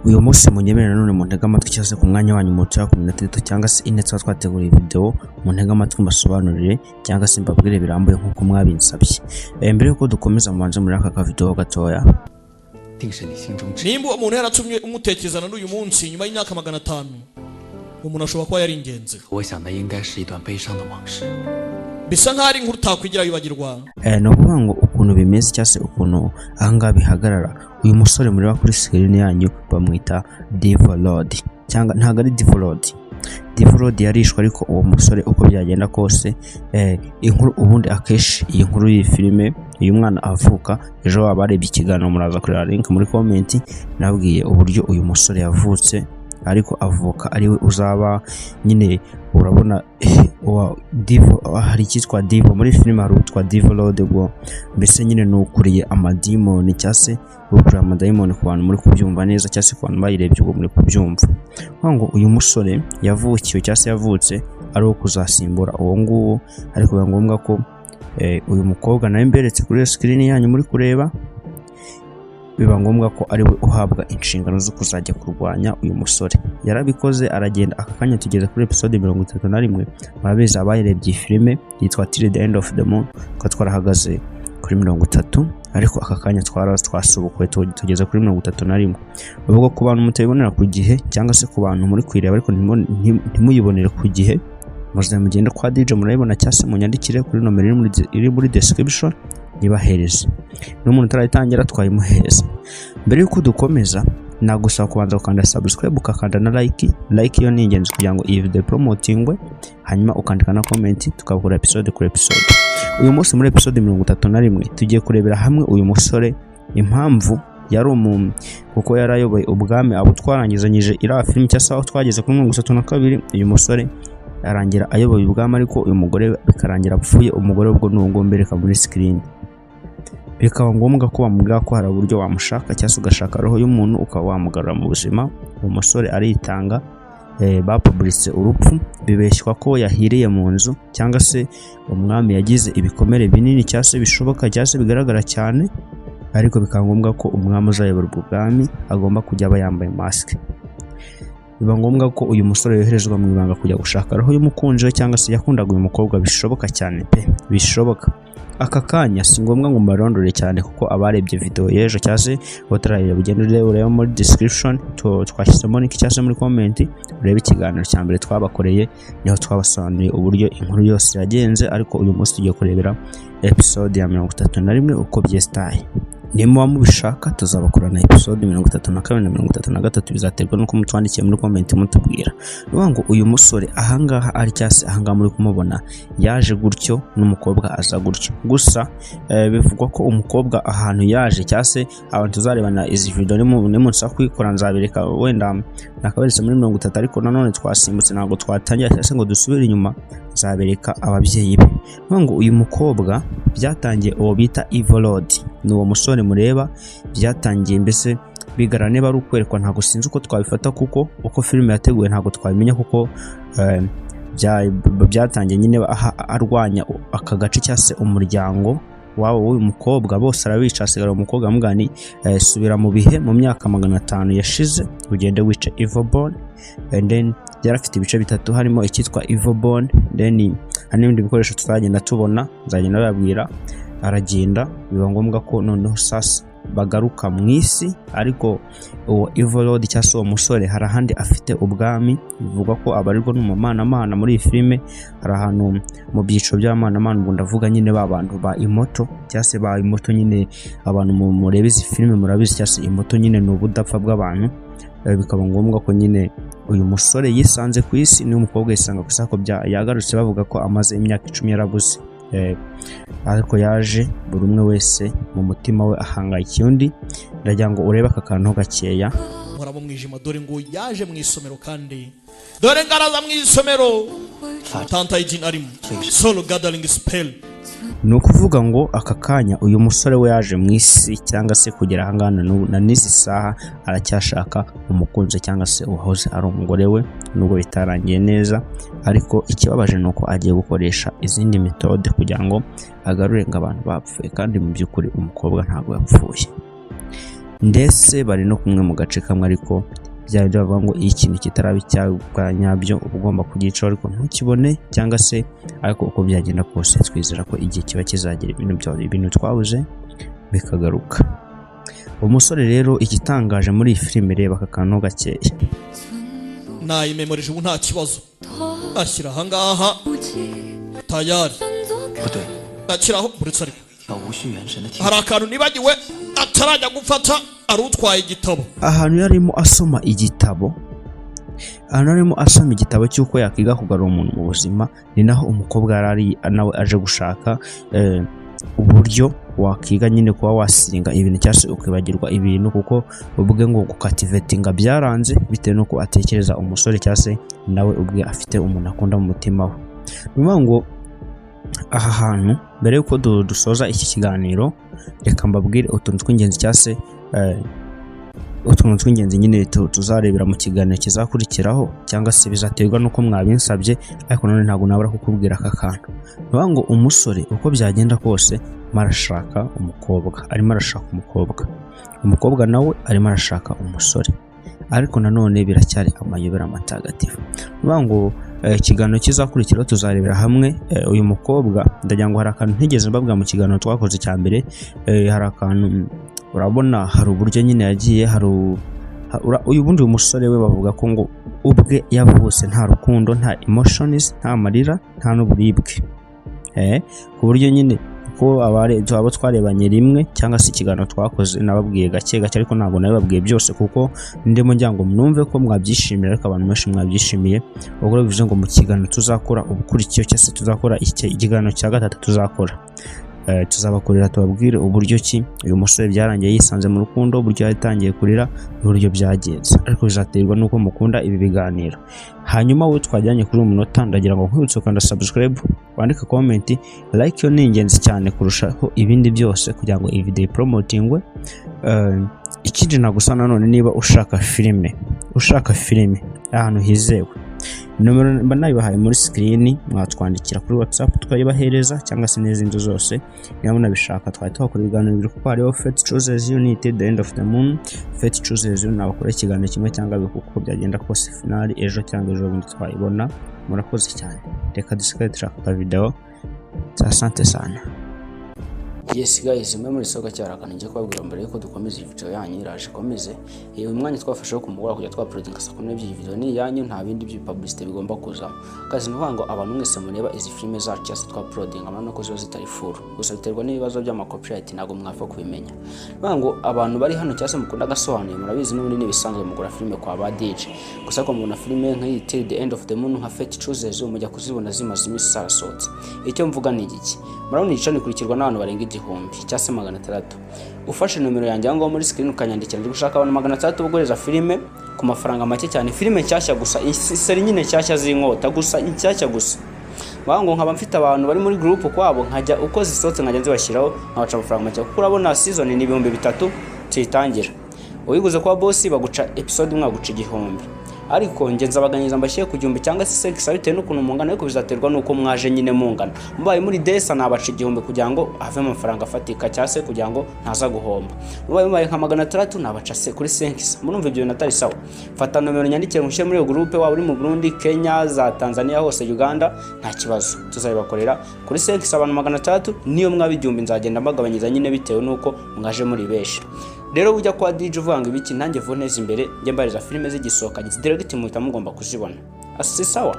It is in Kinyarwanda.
Uyu munsi munyemerere nanone muntege amatwi, cyangwa se ku mwanya wanyu muto ku minota 3 cyangwa se 4 tuba twateguriye video, muntege amatwi mbasobanurire cyangwa se mbabwire birambuye nk'uko mwabinsabye. Mbere yuko dukomeza, mubanze muri aka kavideo gatoya. 定是你心中之 Nimba umuntu yaratumye umutekerezana n'uyu munsi nyuma y'imyaka 500, umuntu ashobora kuba yari ingenzi. 我想那应该是一段悲伤的往事。 Bisa nk'aho ari inkuru utakwigira wibagirwa. Ni ukuvuga ngo ukuntu bimeze cyangwa se ukuntu ahangaha bihagarara, uyu musore mureba kuri screen yanyu bamwita Devil Lord, cyangwa ntabwo ari Devil Lord. Devil Lord yarishwe, ariko uwo musore uko byagenda kose, inkuru ubundi akenshi iyi nkuru y'iyi filime, uyu mwana avuka ejo, waba warebye ikiganiro muraza kureba link muri comment, nabwiye uburyo uyu musore yavutse, ariko avuka ariwe uzaba nyine. Urabona wa Devil, hari icyitwa Devil muri filime, hari uwitwa Devil Lord. Ubwo mbese nyine ni ukuriye amadimoni cyangwa se ukuriye amadayimoni, ku bantu muri kubyumva neza cyangwa se ku bantu bayirebye, ubwo muri kubyumva. Kuvuga ngo uyu musore yavukiwe cyangwa se yavutse ari uwo kuzasimbura uwo nguwo, ariko biba ngombwa ko uyu mukobwa nawe mberetse kuri iyo screen yanyu muri kureba, biba ngombwa ko ari we uhabwa inshingano zo kuzajya kurwanya uyu musore. Yarabikoze, aragenda. Aka kanya tugeze kuri episode 31. Murabizi abayirebye iyi filime yitwa Till the End of the Moon, tukaba twarahagaze kuri 30, ariko aka kanya twara twasubukuye tugeze kuri 31. Ubwo ku bantu mutayibonera ku gihe cyangwa se ku bantu muri kuyireba ariko ntimuyibonere ku gihe, muze mugende kwa DJ murayibona, cyangwa se munyandikire kuri nomero iri muri description nibahereze. N'umuntu utarayitangira twayimuhereza. Mbere y'uko dukomeza, nagusaba kubanza gukanda subscribe, ukakanda na like. Like yo ni ingenzi kugira ngo iyi video promotingwe, hanyuma ukandika na comment, tukabukora episode kuri episode. Uyu munsi muri episode 31 tugiye kurebera hamwe uyu musore, impamvu yari umuntu, kuko yari ayoboye ubwami abo twarangizanyije iriya filime, cyangwa se aho twageze kuri 32, uyu musore arangira ayoboye ubwami, ariko uyu mugore bikarangira apfuye. Umugore ubwo ni uwo mbereka muri screen. Bikaba ngombwa ko bamubwira ko hari uburyo wamushaka cyangwa se ugashaka roho y'umuntu ukaba wamugarura mu buzima. Uwo musore aritanga, bapublitse urupfu, bibeshywa ko yahiriye mu nzu cyangwa se umwami yagize ibikomere binini cyangwa se bishoboka cyangwa se bigaragara cyane, ariko bikaba ngombwa ko umwami uzayobora ubwo bwami agomba kujya aba yambaye masike. Biba ngombwa ko uyu musore yoherezwa mu ibanga kujya gushaka roho y'umukunzi we, cyangwa se yakundaga uyu mukobwa bishoboka cyane pe, bishoboka. Aka kanya si ngombwa ngo mbarondore cyane, kuko abarebye video y'ejo cyangwa se utarareba, ugenda urebe urebe muri description, twashyizemo link, cyangwa se muri comment urebe ikiganiro cya mbere twabakoreye, niho twabasobanuriye uburyo inkuru yose yagenze. Ariko uyu munsi tugiye kurebera episode ya 31 uko byesitaye. Niba mubishaka tuzabakorana episode 32 na 33, bizaterwa n'uko mutwandikiye muri comment mutubwira. Ni ukuvuga ngo uyu musore ahangaha ari, cyangwa se ahangaha muri kumubona, yaje gutyo n'umukobwa aza gutyo. Gusa bivugwa ko umukobwa ahantu yaje, cyangwa se abantu tuzarebana izi video, nimunsaba kuyikora nzabereka, wenda nakaberetse muri 30, ariko nanone twasimbutse, ntabwo twatangira cyangwa se ngo dusubire inyuma, nzabereka ababyeyi be. Ni ukuvuga ngo uyu mukobwa byatangiye, uwo bita Evil Lord, ni uwo musore mureba, byatangiye mbese bigaragara niba ari ukwerekwa, ntabwo sinzi uko twabifata, kuko uko filime yateguwe ntabwo twabimenya, kuko byatangiye nyine arwanya aka gace cyangwa se umuryango wabo w'uyu mukobwa, bose arabica, hasigara umukobwa. Amubwira ni subira mu bihe, mu myaka 500 yashize, ugende wice Evil Bone. And then yari afite ibice bitatu, harimo icyitwa Evil Bone, then hari n'ibindi bikoresho tutagenda tubona, nzagenda bababwira. Aragenda, biba ngombwa ko noneho sasa bagaruka mu isi, ariko uwo Evil Lord cyangwa se uwo musore hari ahandi afite ubwami, bivugwa ko abarirwa no mu manamana muri iyi filime. Hari ahantu mu byiciro by'amanamana, ubwo ndavuga nyine ba bantu ba immortal cyangwa se ba immortal nyine, abantu mureba izi filime murabizi, cyangwa se immortal nyine ni ubudapfa bw'abantu. Bikaba ngombwa ko nyine uyu musore yisanze ku isi n'uyu mukobwa yisanga ku isi, ariko yagarutse bavuga ko amaze imyaka 10 yarabuze. Ariko yaje buri umwe wese mu mutima we ahangayikiye undi. Ndagira ngo urebe aka kantu gakeya. Nkora mu mwijima. Dore ngo yaje mu isomero, kandi dore ngo araza mu isomero, Tantayijin arimo soul gathering spell. Ni ukuvuga ngo aka kanya uyu musore we yaje mu isi, cyangwa se kugera ahangaha na n'izi saha aracyashaka umukunzi cyangwa se uwahoze ari umugore we, nubwo bitarangiye neza. Ariko ikibabaje ni uko agiye gukoresha izindi méthode kugira ngo agarure ngo abantu bapfuye, kandi mu by'ukuri umukobwa ntabwo yapfuye. Ndetse bari no kumwe mu gace kamwe, ariko bya byo bavuga ngo iyo ikintu kitaraba icyawe bwa nyabyo uba ugomba kugicaho ariko ntukibone, cyangwa se, ariko uko byagenda kose twizera ko igihe kiba kizagera ibintu byawe, ibintu twabuze bikagaruka. Umusore rero, igitangaje muri iyi filime, reba aka kantu gakeya. Nayimemoreje ubu, nta kibazo. Ashyira ahangaha tayari. 不对， Ashyiraho buretse, ariko 要无需元神的听 hari akantu nibagiwe atarajya gufata, ari utwaye igitabo. Ahantu yarimo asoma igitabo, ahantu yarimo asoma igitabo cy'uko yakwiga kugarura umuntu mu buzima, ni naho umukobwa yari ari nawe aje gushaka uburyo wakiga nyine kuba wasiringa ibintu cyangwa se ukibagirwa ibintu, kuko ubwe ngo gukativetinga byaranze bitewe n'uko atekereza umusore, cyangwa se nawe ubwe afite umuntu akunda mu mutima we. Ni ukuvuga ngo aha hantu, mbere y'uko dusoza iki kiganiro, reka mbabwire utuntu tw'ingenzi, cyangwa se utuntu tw'ingenzi nyine tuzarebera mu kiganiro kizakurikiraho, cyangwa se bizaterwa n'uko mwabinsabye. Ariko nanone ntabwo nabura kukubwira aka kantu. Ni ukuvuga ngo umusore, uko byagenda kose, arimo arashaka umukobwa, arimo arashaka umukobwa, umukobwa nawe arimo arashaka umusore, ariko nanone biracyari amayobera matagatifu. Ni ukuvuga ngo ikiganiro kizakurikiraho tuzarebera hamwe uyu mukobwa. Ndagira ngo hari akantu ntigeze mbabwira mu kiganiro twakoze cya mbere. Hari akantu, urabona hari uburyo nyine yagiye hari uyu bundi uyu musore we bavuga ko ngo ubwe yavutse nta rukundo, nta emotions, nta marira, nta n'uburibwe, ku buryo nyine ko abo twarebanye rimwe cyangwa se ikiganiro twakoze nababwiye gake gake, ariko ntabwo nabibabwiye byose kuko ndimo ngira ngo mwumve ko mwabyishimira. Ariko abantu benshi mwabyishimiye. Ubwo rero bivuze ngo mu kiganiro tuzakora ubukurikiyeho, cyangwa se tuzakora ikiganiro cya gatatu tuzakora, tuzabakorera tubabwire uburyo ki uyu musore byarangiye yisanze mu rukundo, uburyo yatangiye kurira n'uburyo byagenze. Ariko bizaterwa n'uko mukunda ibi biganiro. Hanyuma wowe twajyanye kuri uyu munota, ndagira ngo nkwibutse gukanda subscribe, wandike comment, like yo ni ingenzi cyane kurushaho ibindi byose kugira ngo iyi video promotingwe. Ikindi nagusa nanone, niba ushaka filime, ushaka filime ahantu hizewe, nomero mba nayibahaye muri screen, mwatwandikira kuri WhatsApp tukayibahereza, cyangwa se n'izindi zose niba munabishaka. Twari twakora ibiganiro bibiri kuko hariho Fate Chooses You ni The End of the Moon, Fate Chooses You. Nabakora ikiganiro kimwe cyangwa bibiri kuko byagenda kose finale ejo cyangwa ejo bundi twayibona. Murakoze cyane, reka dusigaye dushaka video. Asante sana. Yes guys, mwe muri soka cyara akantu ngiye kubabwira mbere yuko dukomeza iyi video yanyu iraje ikomeze. Uyu mwanya twafashe wo kumugora kujya twa-uploadinga saa 12, video ni iyanyu, nta bindi by'publicity bigomba kuzamo. Kazi ni ukuvuga ngo abantu mwese mureba izi filime zacu cyangwa se twa-uploadinga, murabona ko ziba zitari full. Gusa biterwa n'ibibazo by'ama copyright, ntabwo mwapfa kubimenya. Ni ukuvuga ngo abantu bari hano cyangwa se mukunda agasobanuye, murabizi n'ubundi n'ibisanzwe mugura filime kwa ba DJ. Gusa ko mubona filime nk'iyi Till the End of the Moon, nka Fate Chooses, mujya kuzibona zimaze iminsi zarasohotse. Icyo mvuga ni igiki? Murabona iyi channel ikurikirwa n'abantu barenga 1000 cyangwa se 600. Ufashe nomero yanjye aho ngaho muri screen ukanyandikira, ndi gushaka abantu 600 bugureza filime ku mafaranga make cyane, filime nshyashya gusa, série nyine nshyashya z'inkota gusa, inshyashya gusa. Bavuga ngo nkaba mfite abantu bari muri group kwabo, nkajya uko zisohotse nkajya nzibashyiraho, nkabaca amafaranga make, kuko urabona season ni 3000 tuyitangira. Uyiguze kwa boss baguca episode imwe baguca 1000, ariko njye nzabaganyiriza mbashyire ku 1000 cyangwa se 500 bitewe n'ukuntu mungana, ariko bizaterwa n'uko mwaje nyine mungana. Mubaye muri desa nabaca 1000 kugira ngo havemo amafaranga afatika, cyangwa se kugira ngo ntaza guhomba. Mubaye nka 600 nabaca se kuri 500. Murumva ibyo bintu atari sawa? Fata nomero nyandikire mushyire muri iyo groupe, waba uri mu Burundi, Kenya, za Tanzania hose, Uganda, nta kibazo, tuzabibakorera kuri 500 abantu 600. Niyo mwaba 1000 nzagenda mbagabanyiriza nyine bitewe n'uko mwaje muri benshi. Rero ujya kwa DJ uvuga ngo ibiki, nanjye vuneza imbere njye mbariza filime zigisohoka direct, muhita mugomba kuzibona. Si sawa?